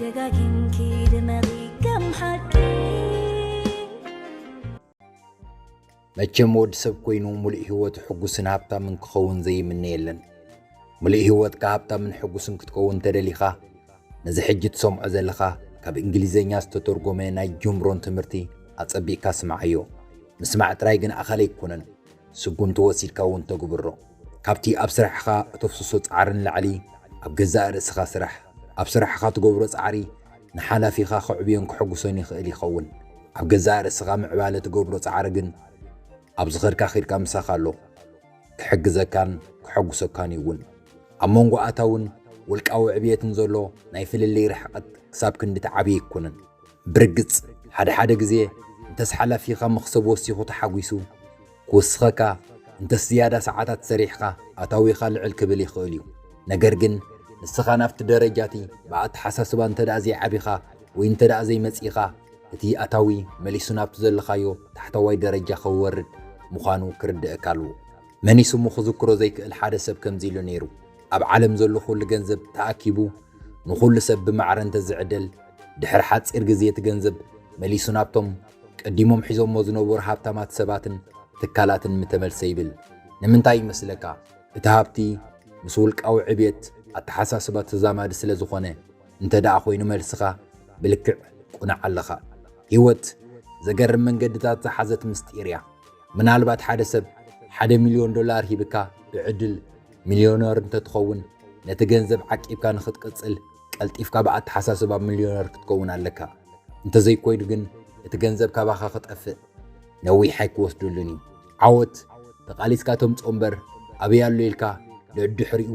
ደጋጊምኪ ድመቒ ከም ሓቂ። መቸም ወዲ ሰብ ኮይኑ ሙሉእ ህይወቱ ሕጉስን ሃብታምን ክኸውን ዘይምነ የለን። ሙሉእ ህይወትካ ሃብታምን ሕጉስን ክትከውን ተደሊኻ፣ ነዚ ሕጂ ትሰምዖ ዘለኻ ካብ እንግሊዘኛ ዝተተርጎመ ናይ ጆን ብሮን ትምህርቲ ኣጸቢቕካ ስምዓዮ። ምስማዕ ጥራይ ግን ኣኻል ኣይኮነን፣ ስጉምቲ ወሲድካ እውን ተግብሮ። ካብቲ ኣብ ስራሕኻ እተፍስሶ ጻዕሪ ንላዕሊ ኣብ ገዛእ ርእስኻ ስራሕ። ኣብ ስራሕኻ ትገብሮ ጻዕሪ ንሓላፊኻ ከዕብዮን ከሐጉሶን ይኽእል ይኸውን። ኣብ ገዛእ ርእስኻ ምዕባለ ትገብሮ ጻዕሪ ግን ኣብ ዝኸድካ ኸድካ ምሳኻ ኣሎ። ክሕግዘካን ከሐጉሰካን እዩ እውን። ኣብ መንጎ ኣታውን ውልቃዊ ዕብየትን ዘሎ ናይ ፍልልይ ርሕቀት ክሳብ ክንዲ ትዓብይ ኣይኮነን። ብርግጽ፣ ሓደ ሓደ ግዜ እንተስ ሓላፊኻ መኽሰብ ወሲኹ ተሓጒሱ ክውስኸካ፣ እንተስ ዝያዳ ሰዓታት ሰሪሕኻ ኣታዊኻ ልዕል ክብል ይኽእል እዩ። ነገር ግን ንስኻ ናብቲ ደረጃቲ ብኣተሓሳስባ እንተ ደኣ ዘይዓቢኻ ወይ እንተ ደኣ ዘይመጺእኻ፣ እቲ ኣታዊ መሊሱ ናብቲ ዘለኻዮ ታሕተዋይ ደረጃ ክወርድ ምዃኑ ክርድኣካ ኣለዎ። መኒሱ እሞ ክዝክሮ ዘይክእል ሓደ ሰብ ከምዚ ኢሉ ነይሩ። ኣብ ዓለም ዘሎ ኩሉ ገንዘብ ተኣኪቡ ንኹሉ ሰብ ብማዕረ እንተዝዕደል፣ ድሕሪ ሓጺር ግዜ እቲ ገንዘብ መሊሱ ናብቶም ቀዲሞም ሒዞሞ ዝነበሩ ሃብታማት ሰባትን ትካላትን ምተመልሰ ይብል። ንምንታይ ይመስለካ? እቲ ሃብቲ ምስ ውልቃዊ ዕብየት ኣተሓሳስባ ተዛማዲ ስለ ዝኾነ። እንተ ደኣ ኮይኑ መልስኻ ብልክዕ ቁኑዕ ኣለኻ። ህይወት ዘገርም መንገድታት ዝሓዘት ምስጢር እያ። ምናልባት ሓደ ሰብ ሓደ ሚልዮን ዶላር ሂብካ ብዕድል ሚልዮነር እንተትኸውን፣ ነቲ ገንዘብ ዓቂብካ ንኽትቅጽል ቀልጢፍካ ብኣተሓሳስባ ሚልዮነር ክትከውን ኣለካ። እንተዘይኮይኑ ግን እቲ ገንዘብ ካባኻ ክጠፍእ ነዊሕ ኣይክወስደሉን እዩ። ዓወት ተቓሊስካ ተምጽኦ እምበር ኣበይ ኣሎ ኢልካ ደድሕሪኡ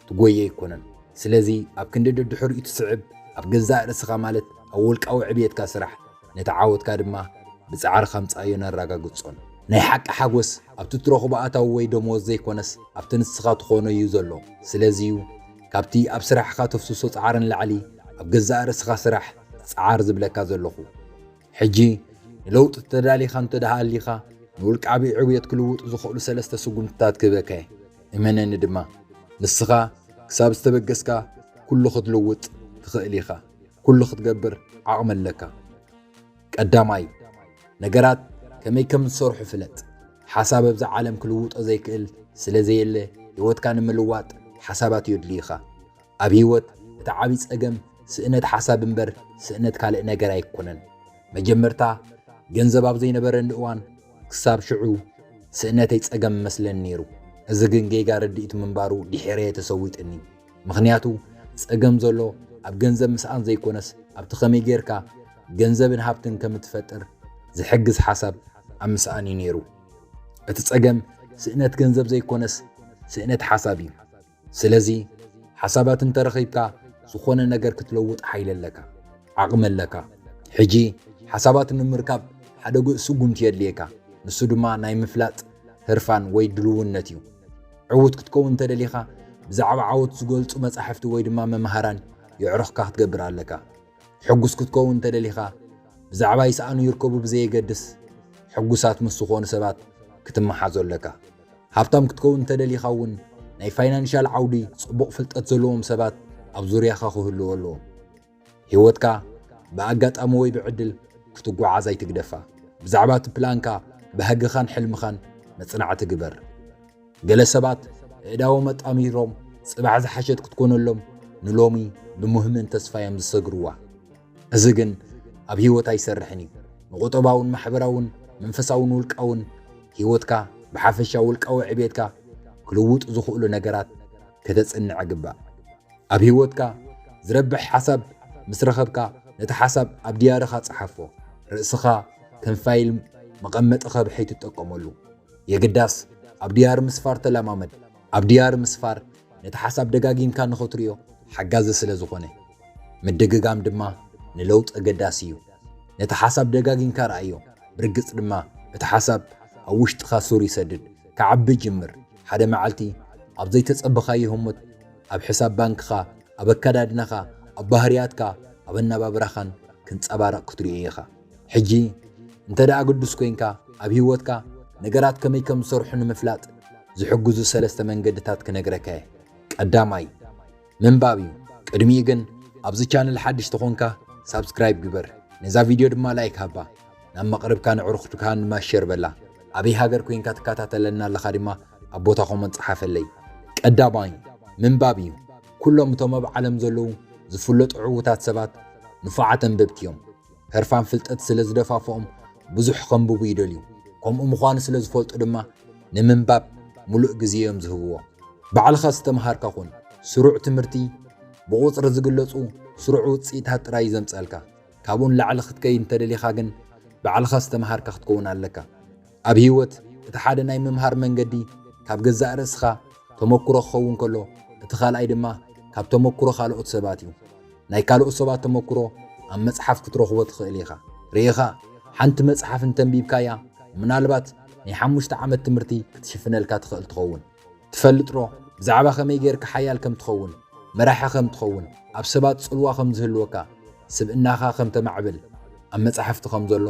ትጎዮ ኣይኮነን። ስለዚ ኣብ ክንዲ ደድሕሪኡ ትስዕብ ኣብ ገዛእ ርእስኻ ማለት ኣብ ውልቃዊ ዕብየትካ ስራሕ። ነቲ ዓወትካ ድማ ብጻዕርኻ ምጻእዮን ኣረጋግጾን። ናይ ሓቂ ሓጎስ ኣብቲ ትረኽቦ ኣታዊ ወይ ደሞዝ ዘይኮነስ ኣብቲ ንስኻ ትኾኖ እዩ ዘሎ። ስለዚ እዩ ካብቲ ኣብ ስራሕኻ ተፍስሶ ጻዕሪ ንላዕሊ ኣብ ገዛእ ርእስኻ ስራሕ ጻዓር ዝብለካ ዘለኹ። ሕጂ ንለውጢ ተዳሊኻ እንተ ደኣ ኣሊኻ ንውልቃዊ ዕብየት ክልውጡ ዝኽእሉ ሰለስተ ስጉምትታት ክህበካ እየ። እመነኒ ድማ ንስኻ ክሳብ ዝተበገስካ ኩሉ ክትልውጥ ትኽእል ኢኻ። ኩሉ ክትገብር ዓቕሚ ኣለካ። ቀዳማይ፣ ነገራት ከመይ ከም ዝሰርሑ ፍለጥ። ሓሳብ ኣብዛ ዓለም ክልውጦ ዘይክእል ስለ ዘየለ፣ ህይወትካ ንምልዋጥ ሓሳባት የድልዩኻ። ኣብ ህይወት እቲ ዓብዪ ጸገም ስእነት ሓሳብ እምበር ስእነት ካልእ ነገር ኣይኮነን። መጀመርታ ገንዘብ ኣብ ዘይነበረኒ እዋን ክሳብ ሽዑ ስእነተይ ጸገም መስለኒ ነይሩ። እዚ ግን ጌጋ ርድኢት ምንባሩ ድሒረየ ተሰዊጥኒ። ምኽንያቱ ጸገም ዘሎ ኣብ ገንዘብ ምስኣን ዘይኮነስ ኣብቲ ከመይ ጌርካ ገንዘብን ሃብትን ከም እትፈጥር ዝሕግዝ ሓሳብ ኣብ ምስኣን እዩ ነይሩ። እቲ ጸገም ስእነት ገንዘብ ዘይኮነስ ስእነት ሓሳብ እዩ። ስለዚ ሓሳባት እንተረኺብካ ዝኾነ ነገር ክትለውጥ ሓይሊ ኣለካ፣ ዓቕሚ ኣለካ። ሕጂ ሓሳባት ንምርካብ ሓደ ግእ ስጉምቲ የድልየካ። ንሱ ድማ ናይ ምፍላጥ ህርፋን ወይ ድልውነት እዩ። ዕዉት ክትከውን እንተደሊኻ ብዛዕባ ዓወት ዝገልጹ መጻሕፍቲ ወይ ድማ መምሃራን የዕሩኽካ ክትገብር ኣለካ። ሕጉስ ክትከውን እንተደሊኻ ብዛዕባ ይስኣኑ ይርከቡ ብዘየገድስ ሕጉሳት ምስ ዝኾኑ ሰባት ክትመሓዞ ኣለካ። ሃብታም ክትከውን እንተደሊኻ እውን ናይ ፋይናንሻል ዓውዲ ጽቡቕ ፍልጠት ዘለዎም ሰባት ኣብ ዙርያኻ ክህልዉ ኣለዎም። ህይወትካ ብኣጋጣሚ ወይ ብዕድል ክትጓዓዝ ኣይትግደፋ። ብዛዕባ እቲ ፕላንካ፣ ባህግኻን ሕልምኻን መጽናዕቲ ግበር። ገለ ሰባት ኣእዳዎም ኣጣሚሮም ጽባሕ ዝሓሸት ክትኮነሎም ንሎሚ ብምህምን ተስፋ እዮም ዝሰግርዋ። እዚ ግን ኣብ ህይወት ኣይሰርሕን እዩ። ንቁጠባውን ማሕበራውን መንፈሳውን ውልቃውን ህይወትካ ብሓፈሻ ውልቃዊ ዕቤትካ ክልውጡ ዝኽእሉ ነገራት ከተጽንዕ ግባእ። ኣብ ህይወትካ ዝረብሕ ሓሳብ ምስ ረኸብካ ነቲ ሓሳብ ኣብ ድያርኻ ጸሓፎ። ርእስኻ ከም ፋይል መቐመጢ ከብሒ ትጠቀመሉ። የግዳስ ኣብ ድያር ምስፋር ተለማመድ። ኣብ ድያር ምስፋር ነቲ ሓሳብ ደጋጊምካ ንኽትሪኦ ሓጋዚ ስለ ዝኾነ። ምድግጋም ድማ ንለውጢ ኣገዳሲ እዩ። ነቲ ሓሳብ ደጋጊምካ ረኣዮ። ብርግጽ ድማ እቲ ሓሳብ ኣብ ውሽጥኻ ሱር ይሰድድ፣ ክዓቢ ይጅምር። ሓደ መዓልቲ ኣብ ዘይተጸበኻዮ ህሞት ኣብ ሕሳብ ባንክኻ፣ ኣብ ኣከዳድናኻ፣ ኣብ ባህርያትካ፣ ኣብ ኣነባብራኻን ክንጸባረቕ ክትሪኦ ኢኻ። ሕጂ እንተ ደኣ ግዱስ ኮይንካ ኣብ ህይወትካ ነገራት ከመይ ከም ዝሰርሑ ንምፍላጥ ዝሕግዙ ሰለስተ መንገድታት ክነግረካ እየ። ቀዳማይ ምንባብ እዩ። ቅድሚኡ ግን ኣብዚ ቻነል ሓድሽ ተኾንካ ሳብስክራይብ ግበር፣ ነዛ ቪድዮ ድማ ላይክ ሃባ፣ ናብ መቕርብካ ንዕሩኽትካን ድማ ሸር በላ። ኣበይ ሃገር ኮይንካ ትከታተለና ኣለኻ ድማ ኣብ ቦታ ኮመንት ጸሓፈለይ። ቀዳማይ ምንባብ እዩ። ኩሎም እቶም ኣብ ዓለም ዘለዉ ዝፍለጡ ዕዉታት ሰባት ንፉዓት ኣንበብቲ እዮም። ህርፋን ፍልጠት ስለ ዝደፋፍኦም ብዙሕ ከንብቡ ይደልዩ። ከምኡ ምዃኑ ስለ ዝፈልጡ ድማ ንምንባብ ሙሉእ ግዜ እዮም ዝህብዎ። ባዕልኻ ዝተምሃርካ ኩን። ስሩዕ ትምህርቲ ብቑጽሪ ዝግለጹ ስሩዕ ውጽኢታት ጥራይ እዩ ዘምጸልካ። ካብኡ ንላዕሊ ክትከይድ እንተደሊኻ ግን ባዕልኻ ዝተምሃርካ ክትከውን ኣለካ። ኣብ ህይወት እቲ ሓደ ናይ ምምሃር መንገዲ ካብ ገዛእ ርእስኻ ተመኩሮ ክኸውን ከሎ፣ እቲ ካልኣይ ድማ ካብ ተመኩሮ ካልኦት ሰባት እዩ። ናይ ካልኦት ሰባት ተመኩሮ ኣብ መጽሓፍ ክትረኽቦ ትኽእል ኢኻ። ርኢኻ ሓንቲ መጽሓፍ እንተንቢብካያ ምናልባት ናይ ሓሙሽተ ዓመት ትምህርቲ ክትሽፍነልካ ትኽእል ትኸውን። ትፈልጥ ዶ ብዛዕባ ከመይ ጌርካ ሓያል ከም ትኸውን፣ መራሒ ከም ትኸውን፣ ኣብ ሰባት ጽልዋ ከም ዝህልወካ፣ ስብእናኻ ከም ተማዕብል ኣብ መጻሕፍቲ ከም ዘሎ?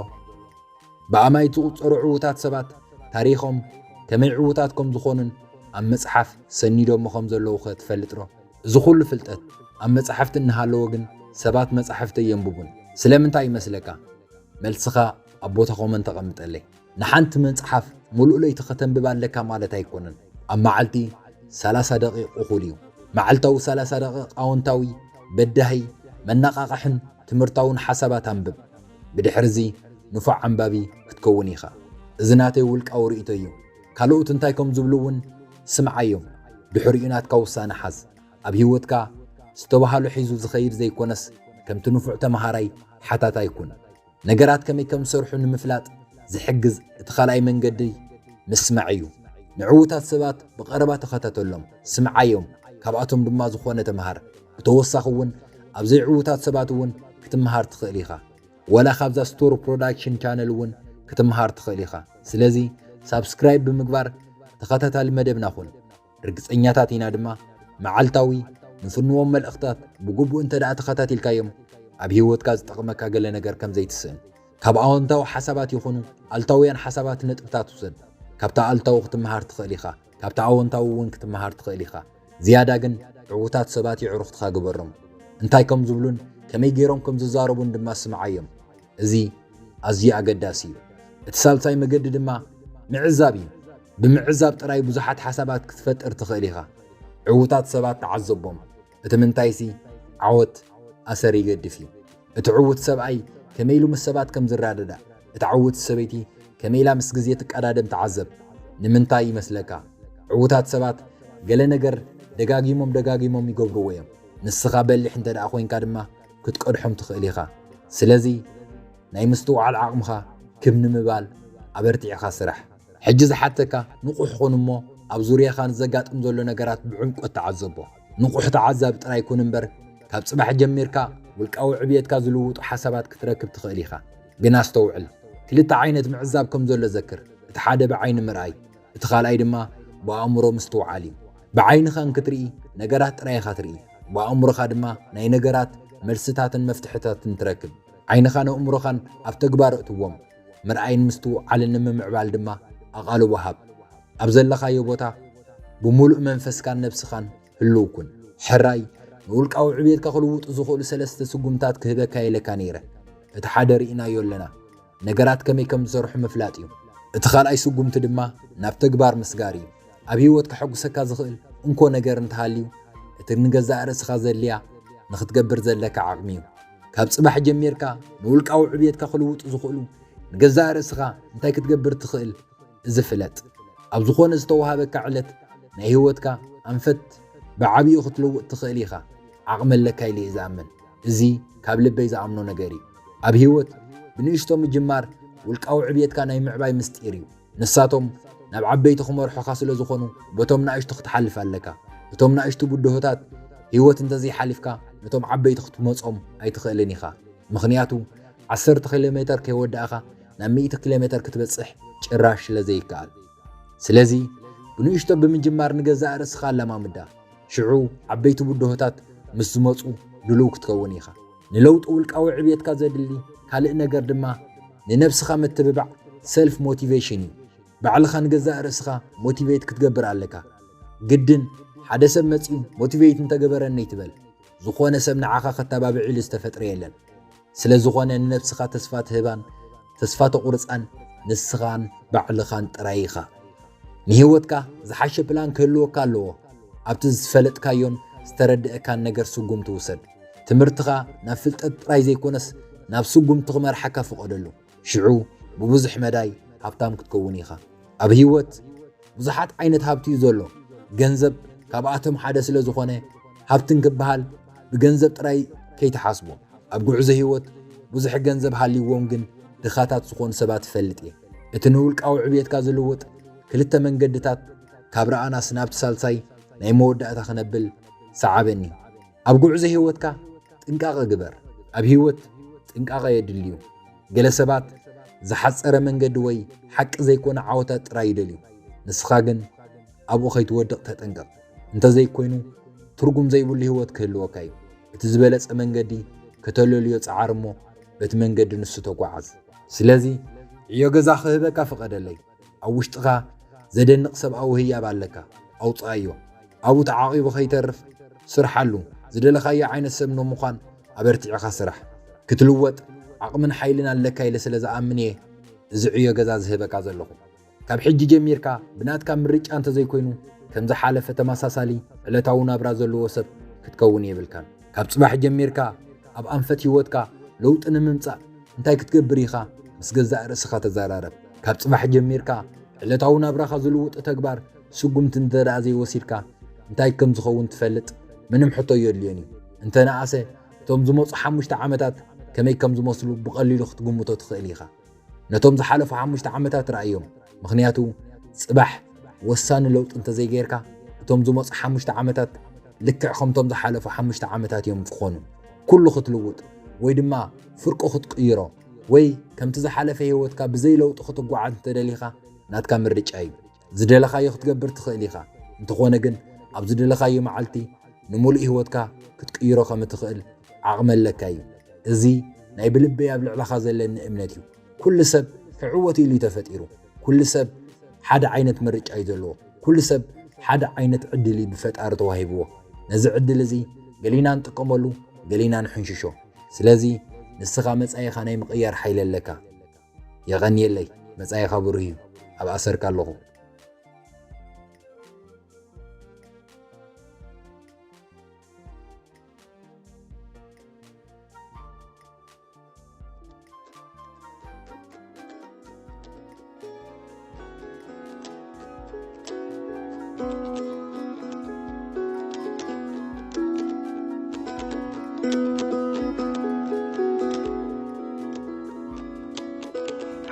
ብኣማይ ዝቑጸሩ ዕዉታት ሰባት ታሪኾም ከመይ ዕዉታት ከም ዝኾኑን ኣብ መጽሓፍ ሰኒዶሞ ከም ዘለዉ ኸ ትፈልጥ ዶ? እዚ ኹሉ ፍልጠት ኣብ መጻሕፍቲ እናሃለወ ግን ሰባት መጻሕፍቲ ኣየንብቡን። ስለምንታይ ይመስለካ? መልስኻ ኣብ ቦታ ኮመንት ኣቐምጠለይ። ንሓንቲ መጽሓፍ ሙሉእ ለይቲ ከተንብብ ኣለካ ማለት ኣይኮነን። ኣብ መዓልቲ ሰላሳ ደቂቕ እኹል እዩ። መዓልታዊ ሰላሳ ደቂቕ ኣወንታዊ፣ በዳሂ፣ መነቓቕሕን ትምህርታውን ሓሳባት ኣንብብ። ብድሕርዚ ንፉዕ ኣንባቢ ክትከውን ኢኻ። እዚ ናተይ ውልቃዊ ርእይቶ እዩ። ካልኦት እንታይ ከም ዝብሉ እውን ስምዓዮም። ድሕሪኡ ናትካ ውሳነ ሓዝ። ኣብ ህይወትካ ዝተባህሎ ሒዙ ዝኸይድ ዘይኮነስ፣ ከምቲ ንፉዕ ተመሃራይ ሓታታይ ኩን። ነገራት ከመይ ከም ዝሰርሑ ንምፍላጥ ዝሕግዝ እቲ ካልኣይ መንገዲ ምስማዕ እዩ። ንዕዉታት ሰባት ብቐረባ ተኸታተሎም፣ ስምዓዮም፣ ካብኣቶም ድማ ዝኾነ ተምሃር። ብተወሳኺ እውን ኣብ ዘይዕዉታት ሰባት እውን ክትምሃር ትኽእል ኢኻ። ወላ ካብዛ ስቶር ፕሮዳክሽን ቻነል እውን ክትምሃር ትኽእል ኢኻ። ስለዚ ሳብስክራይብ ብምግባር ተኸታታሊ መደብና ኩን። ርግጸኛታት ኢና ድማ መዓልታዊ ንፍንዎም መልእኽታት ብግቡእ እንተ ደኣ ተኸታቲልካዮም ኣብ ህይወትካ ዝጠቕመካ ገለ ነገር ከም ዘይትስእን። ካብ ኣወንታዊ ሓሳባት ይኹኑ ኣልታውያን ሓሳባት ነጥብታት ውሰድ። ካብታ ኣልታዊ ክትምሃር ትኽእል ኢኻ፣ ካብታ ኣወንታዊ እውን ክትምሃር ትኽእል ኢኻ። ዝያዳ ግን ዕዉታት ሰባት የዕሩኽትኻ ግበሮም። እንታይ ከም ዝብሉን ከመይ ገይሮም ከም ዝዛረቡን ድማ ስምዓዮም። እዚ ኣዝዩ ኣገዳሲ እዩ። እቲ ሳልሳይ መገዲ ድማ ምዕዛብ እዩ። ብምዕዛብ ጥራይ ብዙሓት ሓሳባት ክትፈጥር ትኽእል ኢኻ። ዕዉታት ሰባት ተዓዘቦም። እቲ ምንታይሲ ዓወት ኣሰር ይገድፍ እዩ። እቲ ዕዉት ሰብኣይ ከመይ ኢሉ ምስ ሰባት ከም ዝረዳዳእ፣ እታ ዕውቲ ሰበይቲ ከመይ ኢላ ምስ ግዜ ትቀዳደም ተዓዘብ። ንምንታይ ይመስለካ? ዕዉታት ሰባት ገለ ነገር ደጋጊሞም ደጋጊሞም ይገብርዎ እዮም። ንስኻ በሊሕ እንተ ደኣ ኮይንካ ድማ ክትቀድሖም ትኽእል ኢኻ። ስለዚ ናይ ምስትውዓል ዓቕምኻ ክብ ንምባል ኣበርቲዕኻ ስራሕ። ሕጂ ዝሓተካ ንቑሕ ኹን እሞ ኣብ ዙርያኻ ንዘጋጥም ዘሎ ነገራት ብዕምቆት ተዓዘቦ። ንቑሕ ተዓዛቢ ጥራይ ኩን እምበር ካብ ጽባሕ ጀሚርካ ውልቃዊ ዕብየትካ ዝልውጡ ሓሳባት ክትረክብ ትኽእል ኢኻ። ግን ኣስተውዕል፣ ክልተ ዓይነት ምዕዛብ ከም ዘሎ ዘክር። እቲ ሓደ ብዓይኒ ምርኣይ፣ እቲ ካልኣይ ድማ ብኣእምሮ ምስትውዓል እዩ። ብዓይንኻ እንክትርኢ ነገራት ጥራይ ኢኻ ትርኢ፣ ብኣእምሮኻ ድማ ናይ ነገራት መልስታትን መፍትሕታትን ትረክብ። ዓይንኻን ኣእምሮኻን ኣብ ተግባር እእትዎም። ምርኣይን ምስትውዓልን ንምምዕባል ድማ ኣቓልቦ ሃብ። ኣብ ዘለኻዮ ቦታ ብምሉእ መንፈስካን ነብስኻን ህልው ኩን። ሕራይ ንውልቃዊ ዕብየትካ ክልውጡ ዝኽእሉ ሰለስተ ስጉምታት ክህበካ ኢለካ ነይረ። እቲ ሓደ ርኢናዮ ኣለና። ነገራት ከመይ ከም ዝሰርሑ ምፍላጥ እዩ። እቲ ካልኣይ ስጉምቲ ድማ ናብ ተግባር ምስጋር እዩ። ኣብ ህይወት ከሐጉሰካ ዝኽእል እንኮ ነገር እንተሃልዩ፣ እቲ ንገዛእ ርእስኻ ዘድልያ ንኽትገብር ዘለካ ዓቕሚ እዩ። ካብ ጽባሕ ጀሚርካ ንውልቃዊ ዕብየትካ ክልውጡ ዝኽእሉ ንገዛእ ርእስኻ እንታይ ክትገብር ትኽእል እዚ ፍለጥ። ኣብ ዝኾነ ዝተዋሃበካ ዕለት ናይ ህይወትካ ኣንፈት ብዓቢኡ ክትልውጥ ትኽእል ኢኻ። ዓቕሚ ኣለካ ኢለ እየ ዝኣምን። እዚ ካብ ልበይ ዝኣምኖ ነገር እዩ። ኣብ ህይወት ብንእሽቶ ምጅማር ውልቃዊ ዕብየትካ ናይ ምዕባይ ምስጢር እዩ። ንሳቶም ናብ ዓበይቲ ክመርሑኻ ስለ ዝኾኑ በቶም ናእሽቱ ክትሓልፍ ኣለካ። እቶም ናእሽቱ ብድሆታት ህይወት እንተዘይሓሊፍካ ነቶም ዓበይቲ ክትመጾም ኣይትኽእልን ኢኻ። ምኽንያቱ ዓሰርተ ኪሎ ሜተር ከይወዳእኻ ናብ ሚእቲ ኪሎ ሜተር ክትበጽሕ ጭራሽ ስለ ዘይከኣል። ስለዚ ብንእሽቶ ብምጅማር ንገዛእ ርእስኻ ኣለማምዳ። ሽዑ ዓበይቲ ብድሆታት ምስ ዝመጹ ድሉው ክትከውን ኢኻ። ንለውጢ ውልቃዊ ዕብየትካ ዘድሊ ካልእ ነገር ድማ ንነብስኻ ምትብባዕ ሰልፍ ሞቲቬሽን እዩ። ባዕልኻ ንገዛእ ርእስኻ ሞቲቬት ክትገብር ኣለካ። ግድን ሓደ ሰብ መጺኡ ሞቲቬት እንተገበረኒ ኣይትበል። ዝኾነ ሰብ ንዓኻ ከተባብዕ ኢሉ ዝተፈጥረ የለን። ስለ ዝኾነ ንነብስኻ ተስፋ ትህባን ተስፋ ተቑርጻን ንስኻን ባዕልኻን ጥራይ ኢኻ። ንህይወትካ ዝሓሸ ፕላን ክህልወካ ኣለዎ። ኣብቲ ዝፈለጥካዮን ዝተረድአካን ነገር ስጉምቲ ውሰድ። ትምህርትኻ ናብ ፍልጠት ጥራይ ዘይኮነስ ናብ ስጉምቲ ክመርሓካ ፍቐደሉ። ሽዑ ብብዙሕ መዳይ ሃብታም ክትከውን ኢኻ። ኣብ ህይወት ብዙሓት ዓይነት ሃብቲ እዩ ዘሎ። ገንዘብ ካብኣቶም ሓደ ስለ ዝኾነ ሃብትን ክበሃል ብገንዘብ ጥራይ ከይትሓስቦ። ኣብ ጉዕዞ ህይወት ብዙሕ ገንዘብ ሃልይዎም ግን ድኻታት ዝኾኑ ሰባት እፈልጥ እየ። እቲ ንውልቃዊ ዕብየትካ ዝልውጥ ክልተ መንገድታት ካብ ረኣናስ ናብቲ ሳልሳይ ናይ መወዳእታ ክነብል ሰዓበኒ። ኣብ ጉዕዞ ህይወትካ ጥንቃቐ ግበር። ኣብ ህይወት ጥንቃቐ የድልዩ። ገለ ሰባት ዝሓጸረ መንገዲ ወይ ሓቂ ዘይኮነ ዓወታት ጥራይ ይደልዩ። ንስኻ ግን ኣብኡ ከይትወድቕ ተጠንቀቕ። እንተዘይኮይኑ ትርጉም ዘይብሉ ህይወት ክህልወካ እዩ። እቲ ዝበለጸ መንገዲ ከተለልዮ ጸዓር እሞ በቲ መንገዲ ንሱ ተጓዓዝ። ስለዚ ዕዮ ገዛ ክህበካ ፍቐደለይ። ኣብ ውሽጥኻ ዘደንቕ ሰብኣዊ ህያብ ኣለካ። ኣውጽኣዮ። ኣብኡ ተዓቒቡ ከይተርፍ ስርሓሉ። ዝደለኻዮ ዓይነት ሰብ ንምዃን ኣበርቲዕኻ ስራሕ። ክትልወጥ ዓቕምን ሓይልን ኣለካ ኢለ ስለ ዝኣምን እየ እዚ ዕዮ ገዛ ዝህበካ ዘለኹ። ካብ ሕጂ ጀሚርካ ብናትካ ምርጫ እንተዘይኮይኑ ከም ዝሓለፈ ተመሳሳሊ ዕለታዊ ናብራ ዘለዎ ሰብ ክትከውን የብልካን። ካብ ጽባሕ ጀሚርካ ኣብ ኣንፈት ህይወትካ ለውጢ ንምምጻእ እንታይ ክትገብር ኢኻ? ምስ ገዛእ ርእስኻ ተዘራረብ። ካብ ጽባሕ ጀሚርካ ዕለታዊ ናብራኻ ዝልውጥ ተግባር ስጉምቲ እንተ ደኣ ዘይወሲድካ እንታይ ከም ዝኸውን ትፈልጥ? ምንም ሕቶ የድልዮን እዩ። እንተ ነኣሰ እቶም ዝመጹ ሓሙሽተ ዓመታት ከመይ ከም ዝመስሉ ብቐሊሉ ክትግምቶ ትኽእል ኢኻ። ነቶም ዝሓለፉ ሓሙሽተ ዓመታት ረኣዮም። ምኽንያቱ ጽባሕ ወሳኒ ለውጢ እንተዘይጌርካ እቶም ዝመጹ ሓሙሽተ ዓመታት ልክዕ ከምቶም ዝሓለፉ ሓሙሽተ ዓመታት እዮም ዝኾኑ። ኩሉ ክትልውጥ ወይ ድማ ፍርቁ ክትቅይሮ ወይ ከምቲ ዝሓለፈ ህይወትካ ብዘይ ለውጢ ክትጓዓዝ እንተደሊኻ ናትካ ምርጫ እዩ። ዝደለኻዮ ክትገብር ትኽእል ኢኻ። እንተኾነ ግን ኣብ ዝደለኻዮ መዓልቲ ንምሉእ ህይወትካ ክትቅይሮ ከም እትኽእል ዓቕሚ ኣለካ እዩ። እዚ ናይ ብልበይ ኣብ ልዕለኻ ዘለኒ እምነት እዩ። ኩሉ ሰብ ክዕወት ኢሉ እዩ ተፈጢሩ። ኩሉ ሰብ ሓደ ዓይነት ምርጫ እዩ ዘለዎ። ኩሉ ሰብ ሓደ ዓይነት ዕድል እዩ ብፈጣሪ ተዋሂብዎ። ነዚ ዕድል እዚ ገሊና ንጥቀመሉ፣ ገሊና ንሕንሽሾ። ስለዚ ንስኻ መጻኢኻ ናይ ምቕያር ሓይሊ ኣለካ። የቐንየለይ፣ መጻኢኻ ብሩህ እዩ። ኣብ ኣሰርካ ኣለኹ።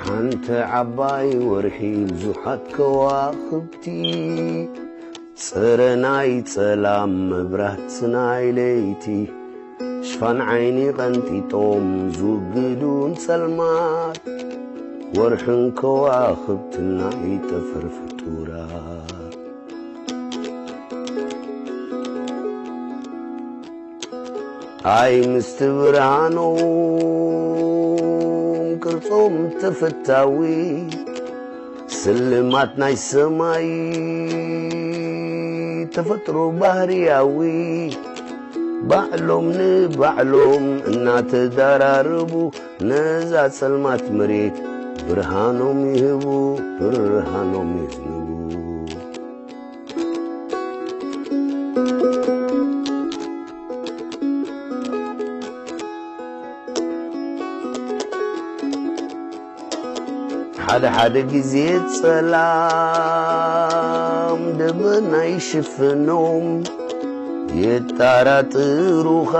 ሓንቲ ዓባይ ወርሒ ብዙሓት ከዋኽብቲ፣ ጽረ ናይ ጸላም መብራት ናይ ለይቲ፣ ሽፋን ዓይኒ ቀንጢጦም ዝውግዱ ንጸልማት፣ ወርሕን ከዋኽብትን ናይ ጠፈር ፍጡራት። ኣይ ምስቲ ብርሃኖም ቅርጾም ተፈታዊ፣ ስልማት ናይ ሰማይ ተፈጥሮ ባህርያዊ፣ ባዕሎም ንባዕሎም እናተዳራረቡ ነዛ ጸልማት መሬት ብርሃኖም ይህቡ፣ ብርሃኖም የዝንቡ። ሓደ ሓደ ግዜ ጸላም ደበና ይሽፍኖም፣ የጣራጥሩኻ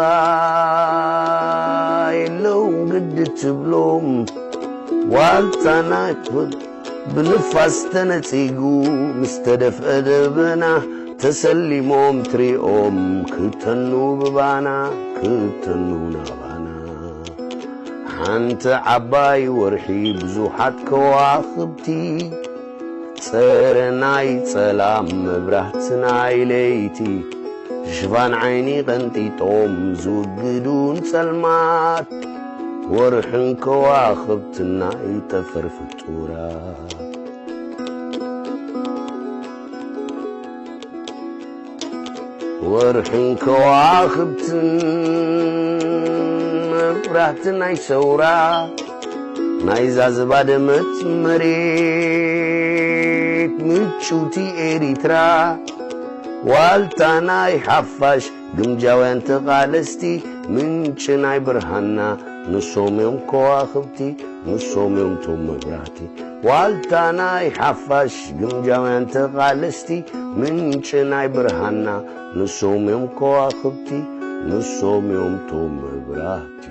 የለውን ግዲ ትብሎም። ዋልታና ብንፋስ ተነጺጉ ምስ ተደፍአ ደበና፣ ተሰሊሞም ትሪኦም ክተኑ ብባና፣ ክተኑ ናባና። ሓንቲ ዓባይ ወርሒ ብዙሓት ከዋኽብቲ፣ ጸረ ናይ ጸላም መብራህቲ ናይ ለይቲ፣ ሽፋን ዓይኒ ቀንጢጦም ዝውግዱን ጸልማት፣ ወርሕን ከዋኽብትን ናይ ጠፈር ፍጡራት። ወርሕን ከዋኽብትን መብራህቲ ናይ ሰውራ፣ ናይዛ ዝባደመት መሬት ምጭውቲ ኤሪትራ፣ ዋልታ ናይ ሓፋሽ ግምጃውያን ተቓለስቲ፣ ምንጪ ናይ ብርሃና ንሶም እዮም ከዋኽብቲ፣ ንሶም እዮም ቶም መብራህቲ። ዋልታ ናይ ሓፋሽ ግምጃውያን ተቓለስቲ፣ ምንጪ ናይ ብርሃና ንሶም እዮም ከዋኽብቲ፣ ንሶም እዮም ቶም መብራህቲ።